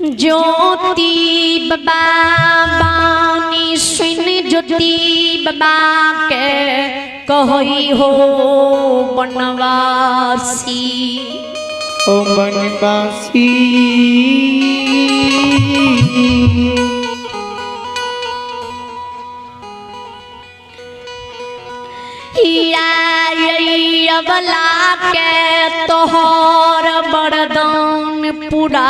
ज्योति बाबा बानी सुन ज्योति बाबा के कहई हो बनवासी। ओ बनवासी। अबला के तोहर वरदान पूरा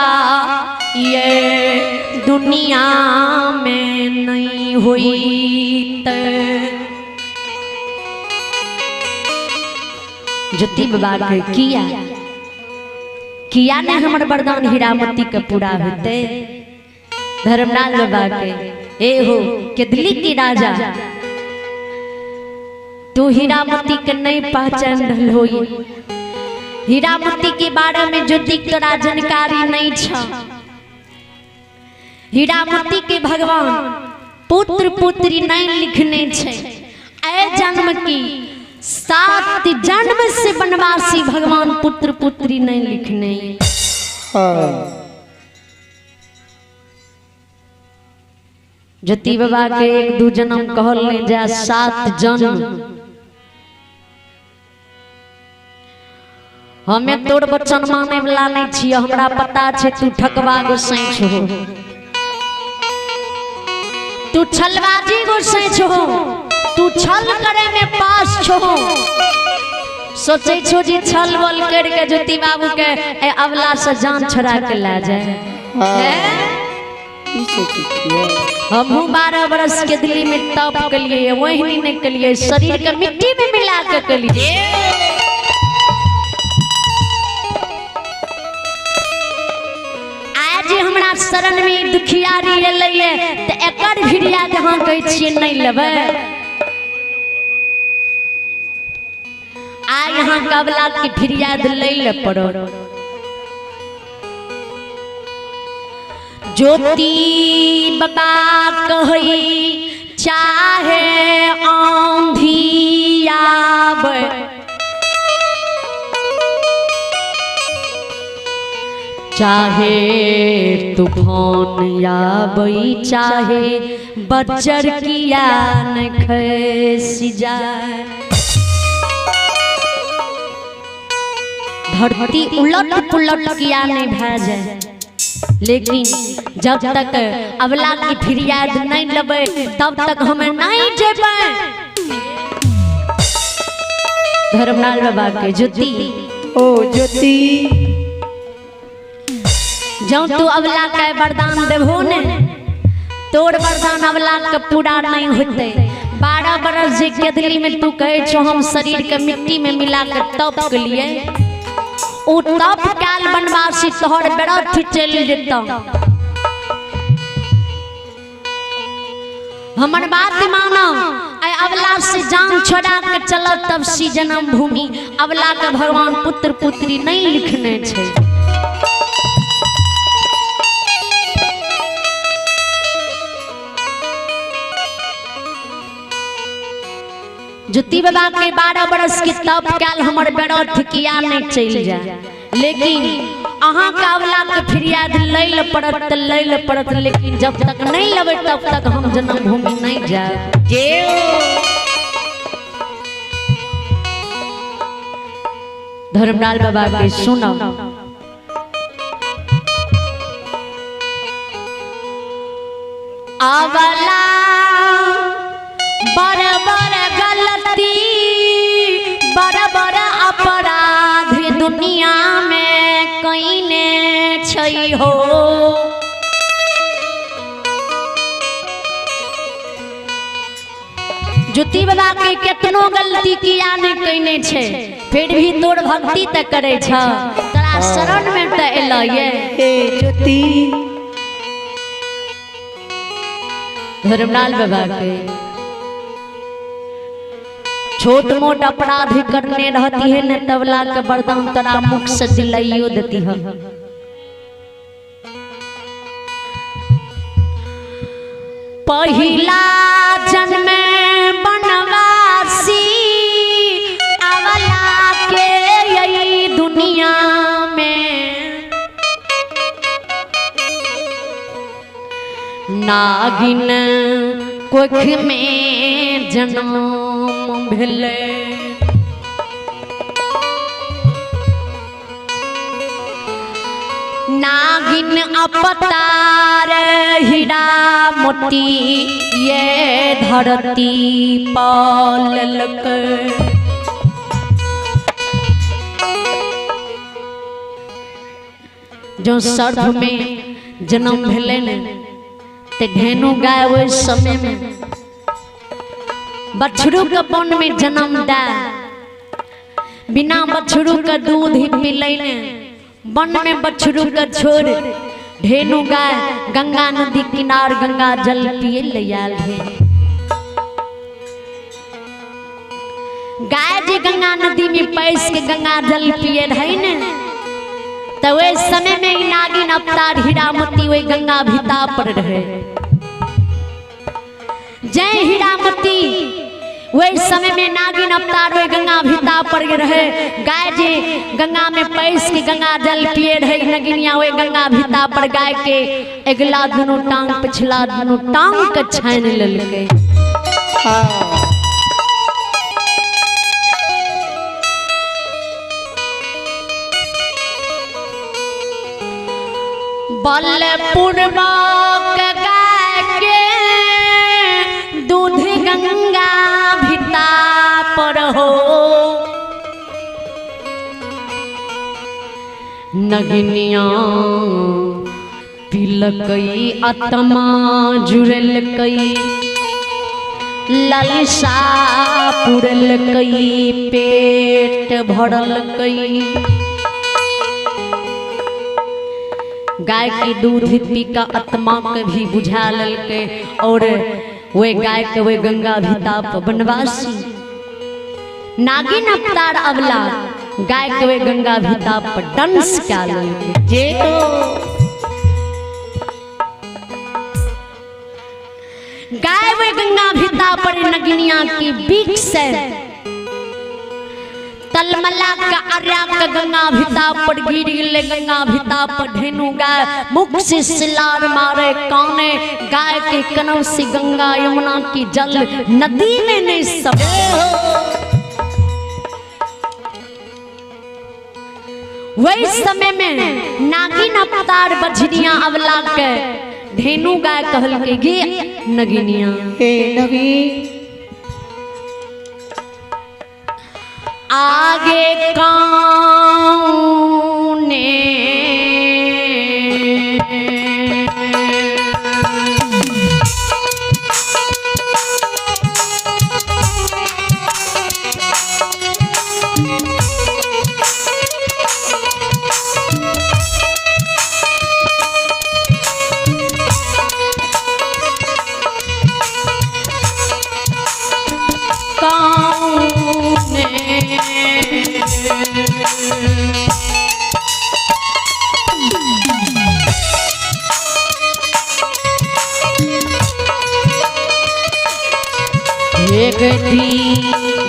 ये दुनिया में नहीं हुई। ज्योति बाबा के किया किया ने हमर वरदान हीरामती के पूरा होते। धर्मलाल बाबा के ए हो केदली के राजा तू हीरामती के नहीं पहचान रहल होई। हीरामती के बारे में ज्योति तोरा जानकारी नहीं छ। हीरामती के भगवान पुत्र पुत्री नहीं लिखने छे। ऐ जन्म की 7 जन्म से बनवासी भगवान पुत्र पुत्री नहीं लिखने। ज्योति बाबा के 1-2 जन्म कहल नहीं जा, 7 जन्म। हमें तोर वचन माने वाला नहीं छियै, हमरा पता छे तू ठकवा गोसाई छो, तू छलबाजी गोसाई छो, तू छल करे में पास छो। सोचे छो जी छल बल करके ज्योति बाबू के ए अवला से जान छोड़ा के ला जाए। हमहू 12 बरस के दिल्ली में तप के लिए वही नहीं के लिए शरीर के मिट्टी में मिला के के लिए। आज हमरा शरण में दुखियारी एलै त एकर भिड़िया जहाँ कहै छियै नहीं लेबै। आ यहाँ कबला के फिरियाद लै ले पड़ो। ज्योति बाबा कहई चाहे आंधी आवे, चाहे तूफान आवे, चाहे बज्जर किया न खस जाए, धरती उलट पुलट किया नहीं भा जाए, लेकिन जब तक अवला की फिरियाद नहीं लबे तब तक हमें नहीं जेबे। धर्मलाल बाबा के ज्योति ओ ज्योति जब तू अवला के वरदान देबो ने तोर वरदान अवला के पूरा नहीं होते। 12 बरस जे केदली में तू कहे छो हम शरीर के मिट्टी में मिला के तप के लिए, ओ तप काल बनवासी तोहर व्यर्थ चल जेता। हमर बात मानो, ऐ अवला से जान छोड़ा के चल तब सी जन्म भूमि। अवला के भगवान पुत्र पुत्री नहीं लिखने छे। ज्योति बाबा के 12 बरस के तप काल हमर व्यर्थ किया नहीं चल जाए, लेकिन अहाँ के अवला के फिरियाद लै ल पड़त लै ल पड़त, लेकिन जब तक नहीं लेबै तब तक हम जन्मभूमि नहीं जाए। धर्मलाल बाबा के सुनो। अवला बड़ बड़ गलती बड़ बड़ अपराध दुनिया में कईने छै हो। ज्योति बाबा के केतनो गलती किया नहीं कईने छै, फिर भी तोर भक्ति त करे छ, तोरा शरण में त एलै ये ज्योति। धर्मलाल बाबा के छोट मोट अपराध करने रहती है न तबला के वरदान तोरा मुख से दिलाइयो देती है। पहिला जन्म बनवासी अवला के यही दुनिया में, नागिन कोख में जन्म भेलै। नागिन अवतार हीरा मोती ये धरती पाललकै। जो सर्फ में जन्म भेलै ने ते धेनु गाय ओहि समय में बछड़ू के वन में जन्म दे बिना बछड़ू के दूध ही पिलै ने, वन में बछड़ू के छोड़ धेनु गाय गंगा नदी किनार गंगा जल पिए ले आयल है। गाय जे गंगा नदी में पैस के गंगा जल पिए रहे ने तो वह समय में नागिन अवतार हीरामती वही गंगा भिता पर रहे। जय हीरामती वही समय में नागिन अवतार वही गंगा भिता पर रहे। गाय जे गंगा में पैस के गंगा जल पिए रहे नगिनिया वही गंगा भिता पर गाय के अगला दुनू टांग पिछला दुनू टांग के छानि लेलकै। बलपूर्वक गाय के दूध गंगा भिता पर हो नगिनिया पिलकई आत्मा जुड़लकई ललसा पुरलकई पेट भरलकई। गाय के दूध पी का आत्मा के भी बुझा ललके और वे गाय के वे गंगा भिता पर बनवासी नागिन अवतार अवला गाय के वे गंगा भिता पर डांस क्या ललके। गाय वे गंगा भिता पर नगिनिया की बीक से तलमला का अर्या का गंगा भिता पर गिर गेलै। गंगा भिता पर धेनु गाय मुख से सिलार मारे काने गाय के कनौ से गंगा यमुना की जल नदी में नहीं सब। वही समय में नागिन अवतार बझनिया अवला के धेनु गाय कहलकै गे नगिनिया हे नगी आगे कौने एक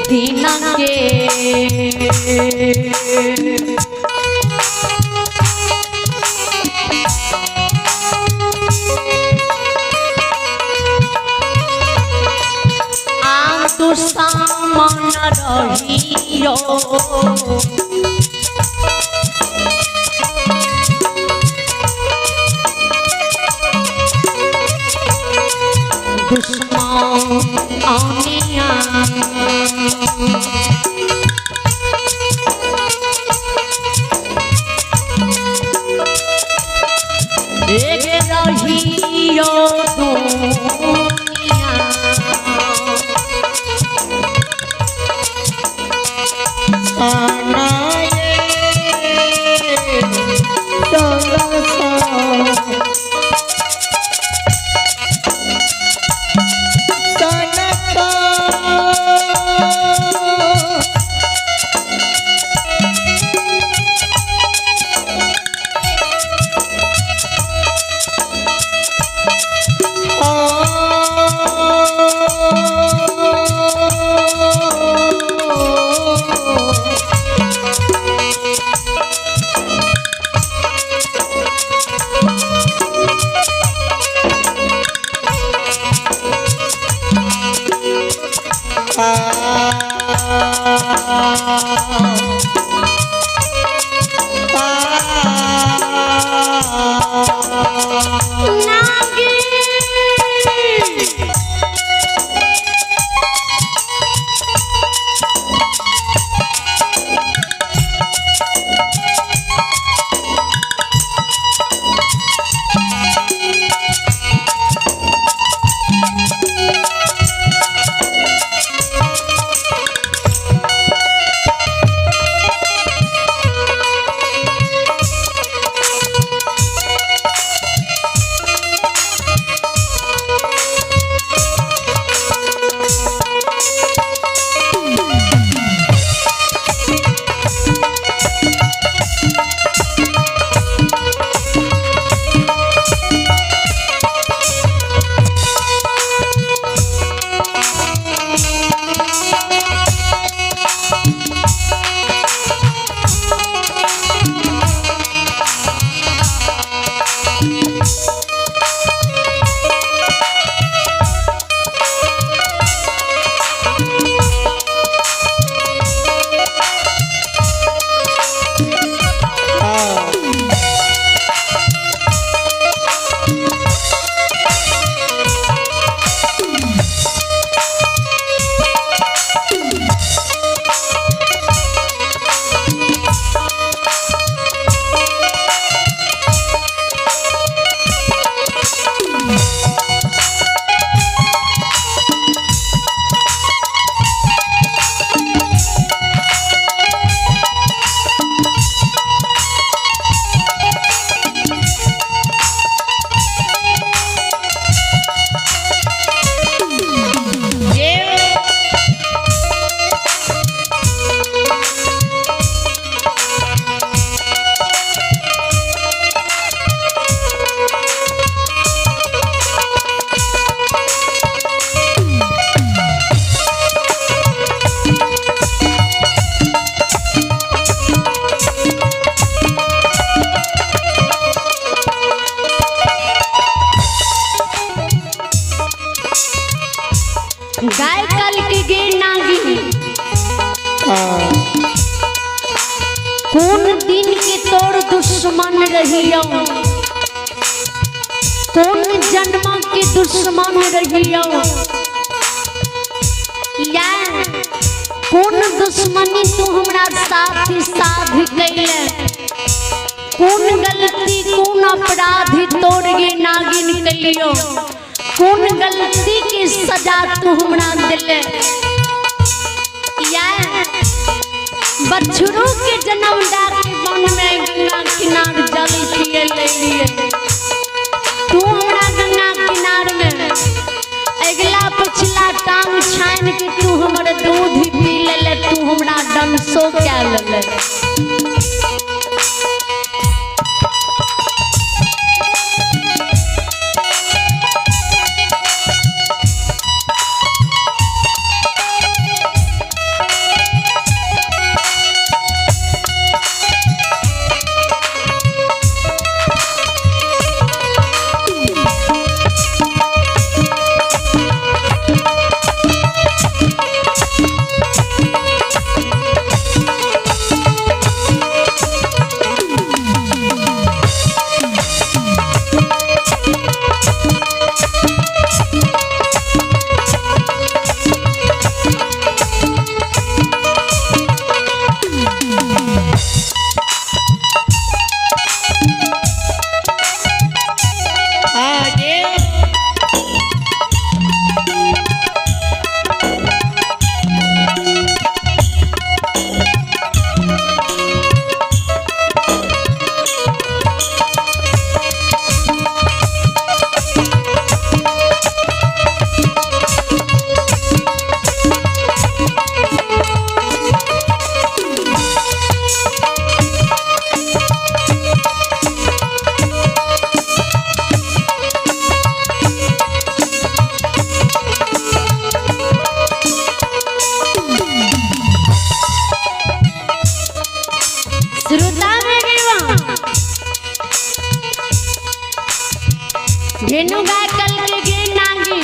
दिन के आम तू सामान रहियो दुश्मन आनिया एक रहियो दुनिया दुश्मन रहियो, कोन जन्म के दुश्मन रहियो, या कोन दुश्मनी तू हमरा साथ साध कैले, कोन गलती कोन अपराध तोड़ गे नागिन कैलियो, कोन गलती की सजा तू हमरा दिले। या बछड़ू के जन्म डाके वन में गंगा किनार जल पिए ले लिए, तू हमरा गंगा किनार में अगला पिछला टांग छान के तू हमर दूध पी ले, तू हमरा डंसो क्या ले। आगे श्रोता में गेवा धेनु गाय कल के गे नागी,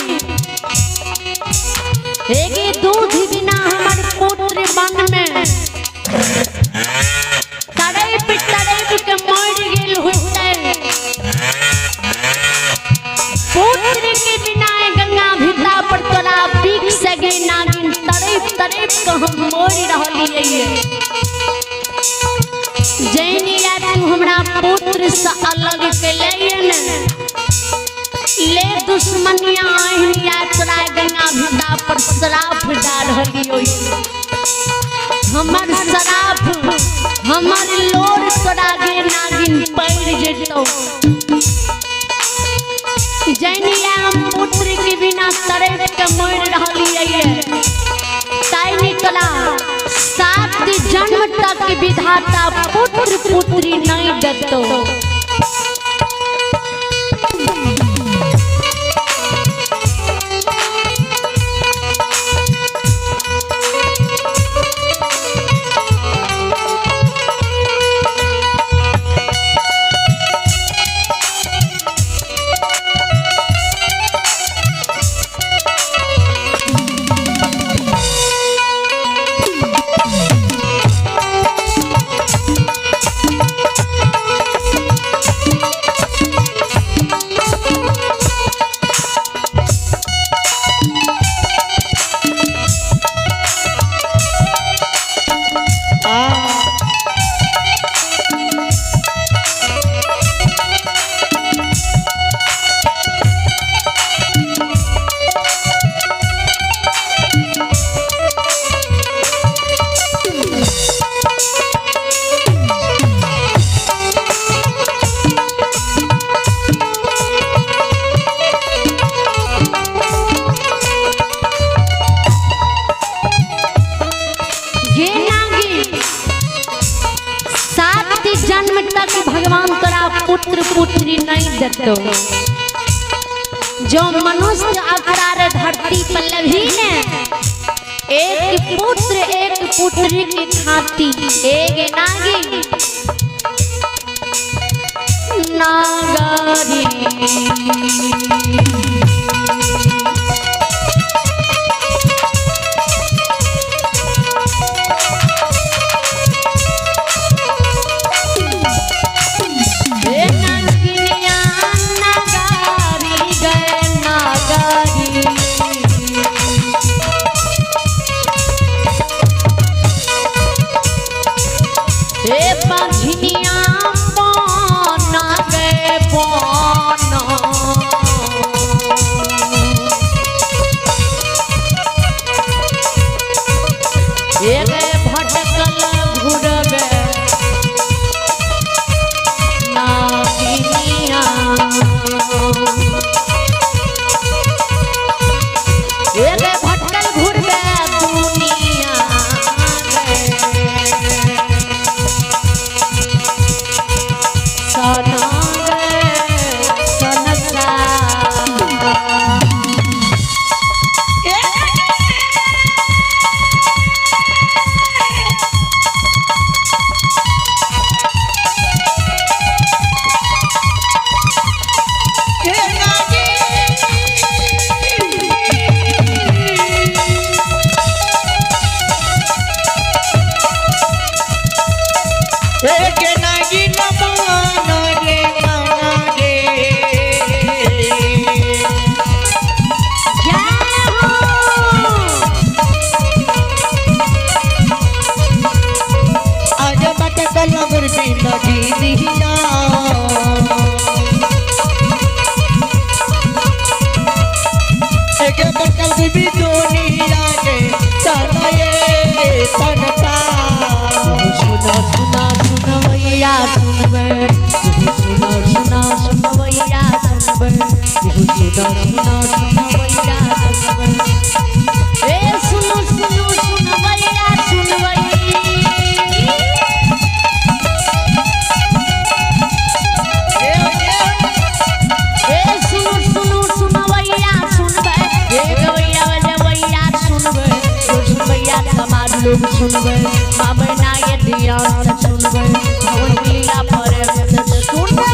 एगे दूध बिना हमर पुत्र वन में तड़प तड़प के मर गेल होते, पुत्र के बिना गंगा भिता पर तोरा पीक से गे नागिन तड़प तड़प के हम मर रहलियै। जैनिया तू हमरा पुत्र से अलग के ने ले दुश्मनिया अहिनिया तोरा गंगा भिता पर श्राप डाल रहलियो, हमर श्राप हमर लोर तोरा गे नागिन पड़ जेतो। जैनिया हम पुत्र के बिना तड़प के मर रहलियै, ताई तोरा 7 जन्म तक विधाता पुत्र पुत्री नहीं देतो। आ गे नागिन 7 जन्म तक भगवान तोरा पुत्र पुत्री नहीं देतो। जो मनुष्य अवतार धरती पर लभी ने एक पुत्र एक पुत्री की खाती एक नागिन नागरी सुनबै। सुनो सुनो सुनबैया सुनबै, सुनो सुनो सुनबैया सुनबै। ए सुनो सुनो सुनबैया सुनबै। ए सुनो सुनो सुनबैया सुनबै, ए गवैया बजबैया सुनबै, ओ सुनबैया समाज लोग सुनबै, माँ बहना ये ध्यान से सुनबै, भवन लीला प्रेम से सुनबै।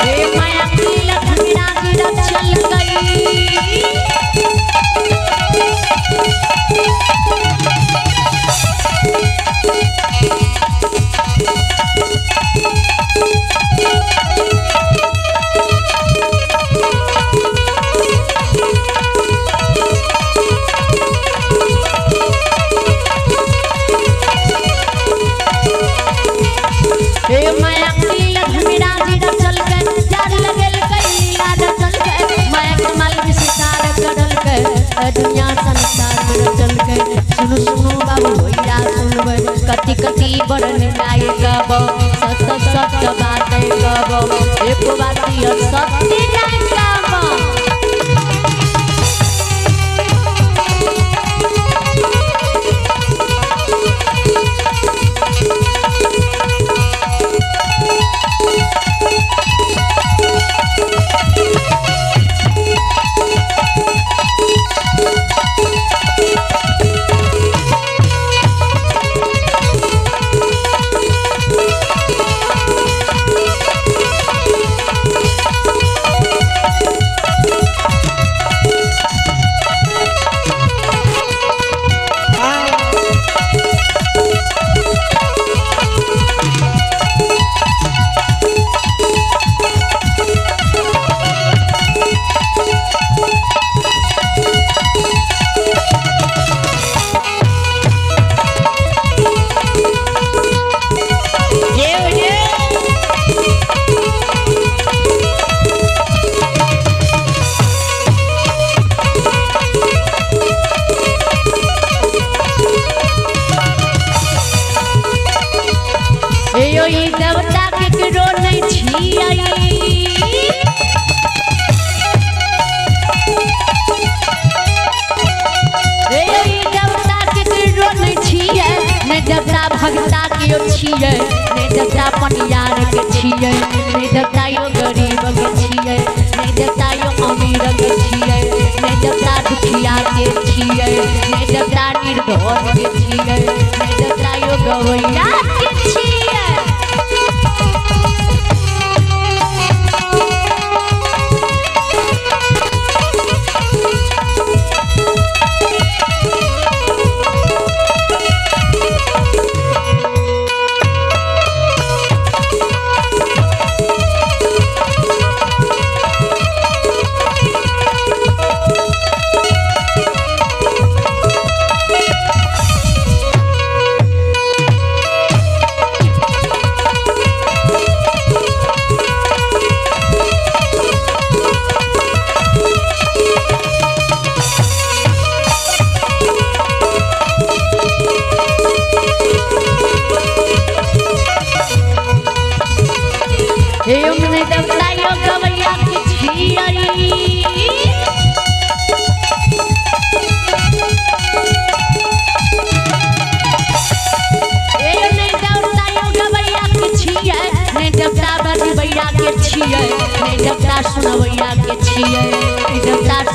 हे माया की लखमीरा गिरा चल गई। हे माया की लखमीरा गिरा चल गई, जार लगल गई लीला रचल गई, माया कमाल विस्तार करल गई, दुनिया संसार में रचल गई। सुनो सुनो बाबू भैया सुनबै, कति कति बड़न गाय गब, सत सत बात गब, एक बात सत्य गाय गब। यो ई देवता केकरो नहि छियै। हे यो ई देवता केकरो नहि छियै, नहि देवता भगता केओ छियै, नहि देवता पनियार के छियै, नहि देवता यो गरीब के छियै, नहि देवता यो अमीर के छियै, नहि देवता दुखिया के छियै, नहि देवता निर्धन के छियै, नहि देवता यो गवैया के छियै।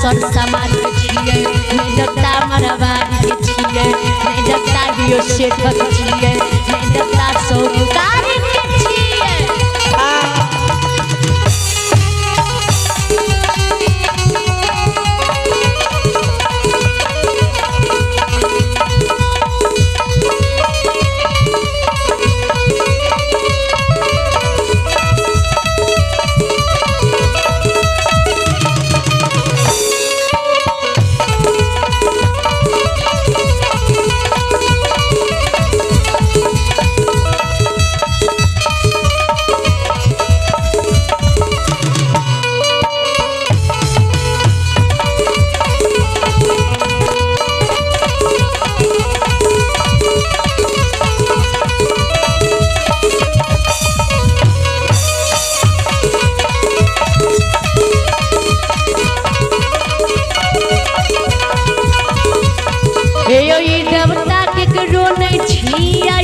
सर समाज के छियै, नहि देवता मरवाड़ी के छियै, नहि देवता बियो सेठक छियै, नहि देवता सौकारी के छियै। हे यौ ई देवता केकरो नहि छियै,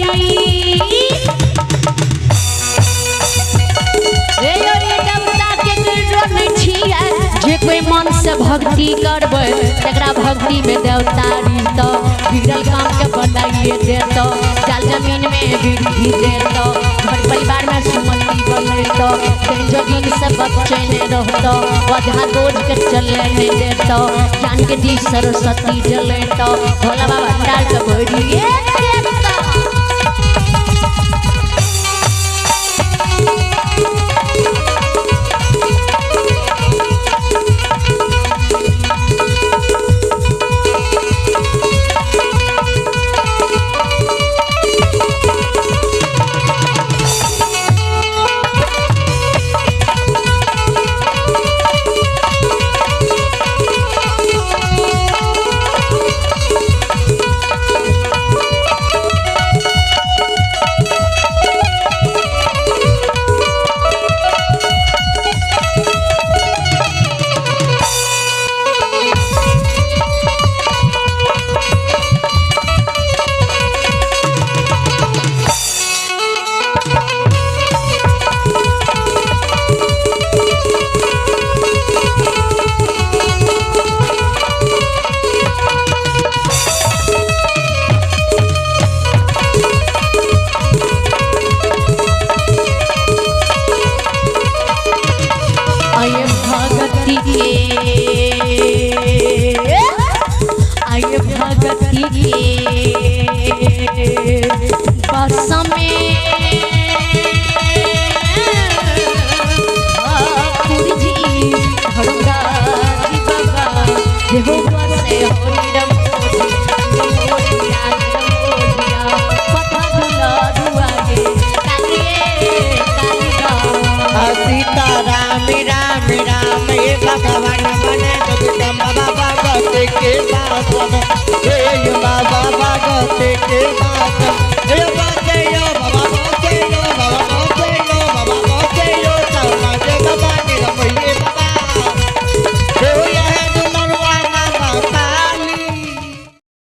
हे यौ ई देवता केकरो नहि छियै, जे कोइ मन से भक्ति करबै तकरा भक्ति में देवता रितो, बिगड़ल काम के बनाइए देतो, जाल जमीन में वृद्धि देतो, घर परिवार में सुमति बनेतो, जोगिन से बचने रहतो, अधा रोज के चले नहीं देतो, ज्ञान के दीप सरस्वती जलेतो, भोला बाबा भंडार के भरिए देतो। आये भगती के, आये भगती के।